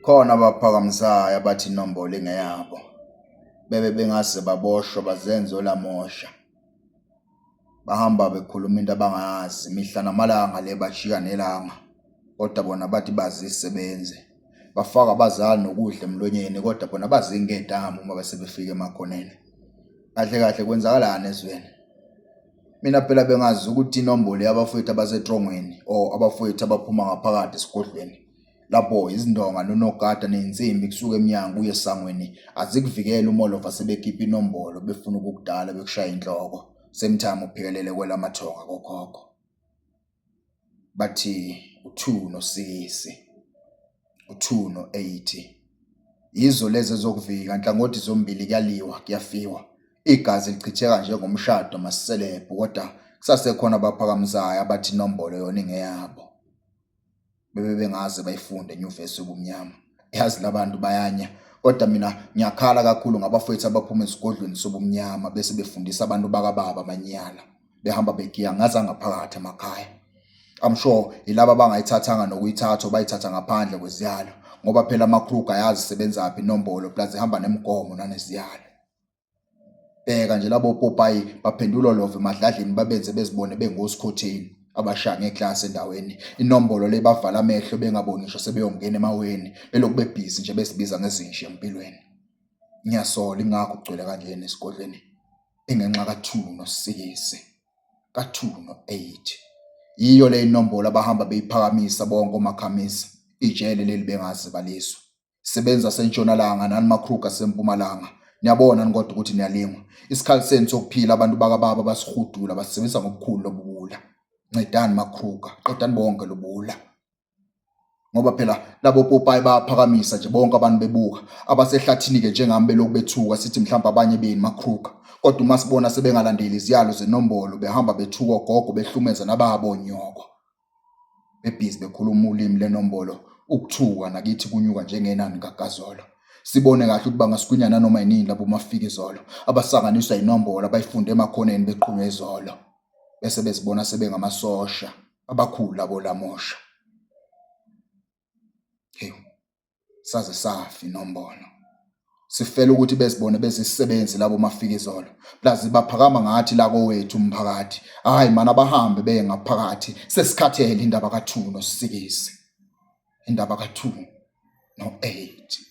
Khona abaphakamisayo abathi inombolo ingeyabo, bebe bengase baboshwe bazenze olamosha. Bahamba bekhuluma into abangayazi mihla namalanga le bajika nelanga, kodwa bona bathi bazisebenzi. Bafaka abazali nokudla emlonyeni kodwa bona bazinkedama uma bese befika emakhoneni. Kahle kahle kwenzakalani ezweni? Mina phela bengazi ukuthi inombolo yabafowethu abasetrongweni or abafowethu abaphuma ngaphakathi esigodlweni. Lapho izindonga nonogada nezinsimbi kusuka emnyango kuye esangweni azikuvikeli umolova sebekhipha inombolo befuna ukukudala bekushaya inhloko. Same time uphikelele kwelamathonga kokhokho. Bathi u-2 no-6, u-2 no-8. Yizo lezi ezokuvika nhlangothi zombili kuyaliwa kuyafiwa. Igazi lichitheka njengomshado masiselebhu kodwa kusasekhona abaphakamisayo abathi inombolo yona ingeyabo. Bebe bengaze bayifunde enyuvesi yobumnyama. Yazi labantu bayanya kodwa mina ngiyakhala kakhulu ngabafowethu abaphuma esigodlweni sobumnyama bese befundisa abantu bakababa amanyala behamba begiya ngaza ngaphakathi emakhaya. I'm sure yilaba abangayithathanga nokuyithatha bayithatha ngaphandle kweziyalo ngoba phela amaKruger ayazi sebenzaphi inombolo plus ihamba nemigomo naneziyalo. Bheka nje labo popayi baphendula olova emadladleni babenze bezibone bengosikhotheni abashaya ngeklasi endaweni. Inombolo le bavala amehlo bengaboni ngisho sebeyongena emaweni belokhu bebhizi nje bezibiza ngezinja empilweni. Ngiyasola ingakho kugcwele kanjena esigodlweni ingenxa ka-2 nosikisi ka-2 no-8. Yiyo le inombolo abahamba beyiphakamisa bonke omakhamisa ijele leli bengazi baliswa. Sebenza sentshonalanga nani maKruger sempumalanga. Niyabona ni kodwa ukuthi niyalingwa. Isikhali senu sokuphila abantu bakababa basihudula basebenzisa ngobukhulu lobuwula. Ncedani maKruger, qedani bonke lobuwula. Ngoba phela labo popayi bayaphakamisa nje bonke abantu bebuka. Abasehlathini ke njengami belokhu bethuka sithi mhlawumbe abanye benu maKruger. Kodwa uma sibona sebengalandeli iziyalo zenombolo behamba bethuka ogogo behlumeza nababo onyoko. Bebhizi bekhuluma ulimi lenombolo ukuthuka nakithi kunyuka njengenani kagazolo. Sibone kahle ukuthi bangasigwinya nanoma yinini labo mafika izolo abasanganiswa inombolo abayifunde emakhoneni beqhunywa izolo bese bezibona sebengamasosha abakhulu labo lamosha. Hey. Saze safa inombolo. Sifela ukuthi bezibone bezisebenzi labo mafika izolo. Plus baphakama ngathi la kowethu umphakathi. Hayi mana abahambe beye ngaphakathi. Sesikhathele indaba ka2 nosikisi. Indaba ka2 no8.